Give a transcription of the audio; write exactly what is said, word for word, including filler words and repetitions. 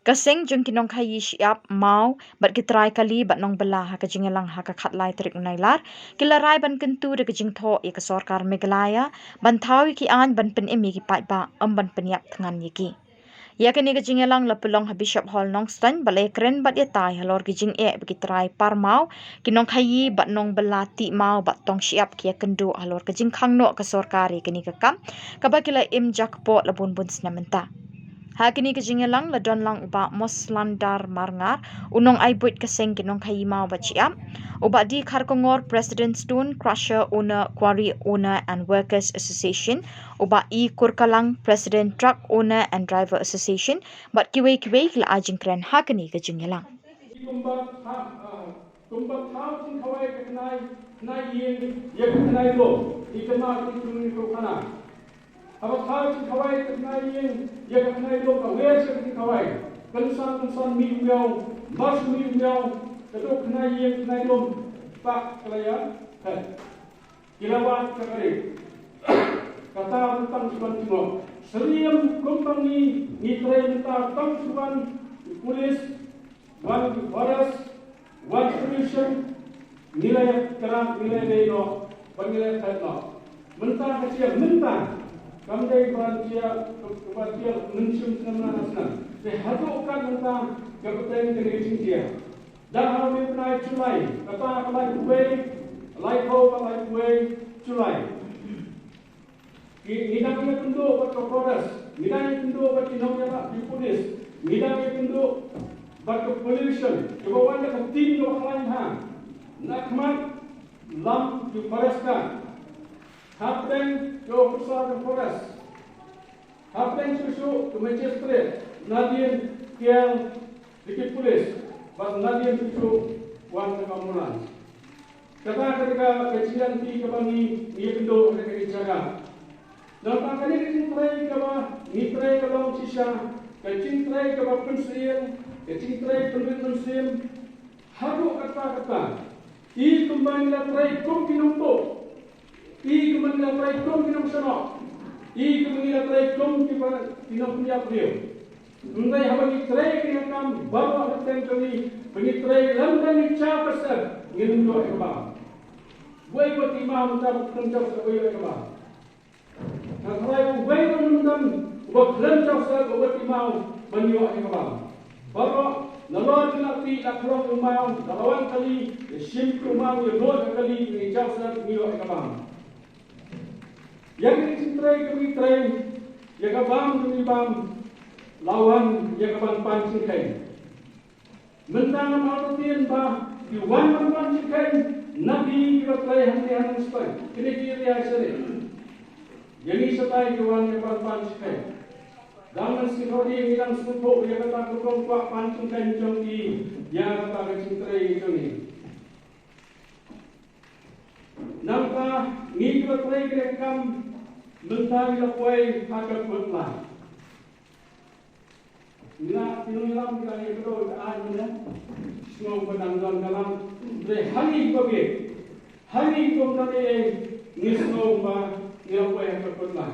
Ka seng jong ki nongkhaii shyiap maw bad ki trai kali bad nongbylla ha ka jingïalang ha ka khatlai tarik u Nailar ki la rai ban kyntu da ka jingthoh ïa ka sorkar Meghalaya ban thaw ïa ki aiñ ban pynim ïa ki paidbah, ym ban pynïap thngan ïa ki. Ïa kane ka jingïalang la pynlong ha Bishop Hall Nongstoiñ bad la ïakren bad ïatai halor ki jingeh ba ki trai par maw, ki nongkhaii bad nongbylla tih maw bad tong shyiap ki ïakynduh halor ka jingkhang noh ka sorkar ïa kane ka kam kaba ki la im jakpoh la bun bun snem mynta. Ha kane ka jingïalang la don lang u Bah Moslandar Marngar, u nongai buit ka seng ki nongkhaii maw bad shyiap, u Bah D Kharkongor, President Stone Crusher Owner, Quarry Owner and Workers Association, u Bah E Kurkalang, President Truck Owner and Driver Association, bad kiwei kiwei ki la ai jingkren ha kane ka jingïalang. Kumba tha, ah, kumba thaw jingkhawai ka khnai, khnai ïing ïa ka khnai lum, i kynmaw ki kynmaw ki kynmaw. Haba thaw jingkhawai ka khnai ïing ïa ka khnai lum, ka wer sha ka jingkhawai. Kynsan kynsan mih u miaw, mar shu mih u miaw, ka duk khnai ïing khnai lum, pak ka la ïa, he. Ki la wad ka kari. Kata tang shu wan jngoh. Syriem kum ba ngi, ngi trei mynta tang shu wan ki pulis, wan ki forest, wan pollution, ngi la ïa kyrpad, ngi la ïa dei noh, ba ngi la ïa kyrpad noh. Mynta ka jia, mynta. Kam dei ban jia, ban jia mynshim snem na snem. Te haduh kat mynta, ka bteng ka dei jingjia. Da ha u bnai July, kata ka lai uwei, lai ko ka lai uwei, July. Ngi, ngi dang ïakynduh bad ka forest, ngi dang ïakynduh bad ki nongïalam ki pulis, ngi dang ïakynduh bad ka pollution, kiba wan da ka team kaba khlaiñ ha, na khmat lam ki forest ka, hapdeng ki officer ka forest, hapdeng shuh shuh ka magistrate, nadien kial da ki pulis, bad nadien shuh shuh wan da ka ambulance. Kata ka dei ka, ka jingïaid lynti kaba ngi, ngi ïakynduh ha kane ka jaka. Nangta kane ka jingtrei kaba ngi trei ka long shisha ka jingtrei kaba pynsyiem, ka jingtrei pynrit mynsiem. Haduh katta katta, i kumba ngi la trei kum ki nongtuh, i kumba ngi la trei kum ki nongshnong, i kumba ngi la trei kum kiba, ki nongpynïap briew. Hynrei haba ngi trei ïa ka kam baroh ha ka kyrteng jong ngi, ba ngi trei lem bad ngi jaw ka sep, ngin ïoh ïa ka bam. Uwei uba tih maw mynta ba khlem jaw sep uba ïoh ïa ka bam. Hynrei uwei ruh ym don uba khlem jaw sep uba tih maw ban ïoh ïa ka bam. Baroh nalor ki la tih la khlong ïa u maw, la wan kali, la shim ïa u maw, ïa lut ha kali, ngi jaw sep, ngi ïoh ïa ka bam. Ïa ka jingtrei ka ngi trei, ïa ka bam ka ngi bam, la wan ïa ka ban pan jingkheiñ. Mynta ngam artatien ba ki wan ban pan jingkheiñ na ki kiba trei hangne ha Nongstoiñ. Kine ki ri ha sene. Ïa ngi shatai ki wan ïa ban pan jingkheiñ. Dang nang sngewthuh ïa ngi dang sngewthuh ïa kata ka kong kwah pan jingkheiñ jong ki ïa kata ka jingtrei jong ngi. Nangta ngi kiba trei kane ka kam mynta ngi la poi ha ka kut lai. Ngi la ki nongïalam ngi la ïa kdew ka aiñ mynne. Sngew ba dang don ka lam. Hynrei ha ngi kiba bieit, ha ngi kiba ym don ei ei, ngi sngew ba ngi la poi ha ka kut lai.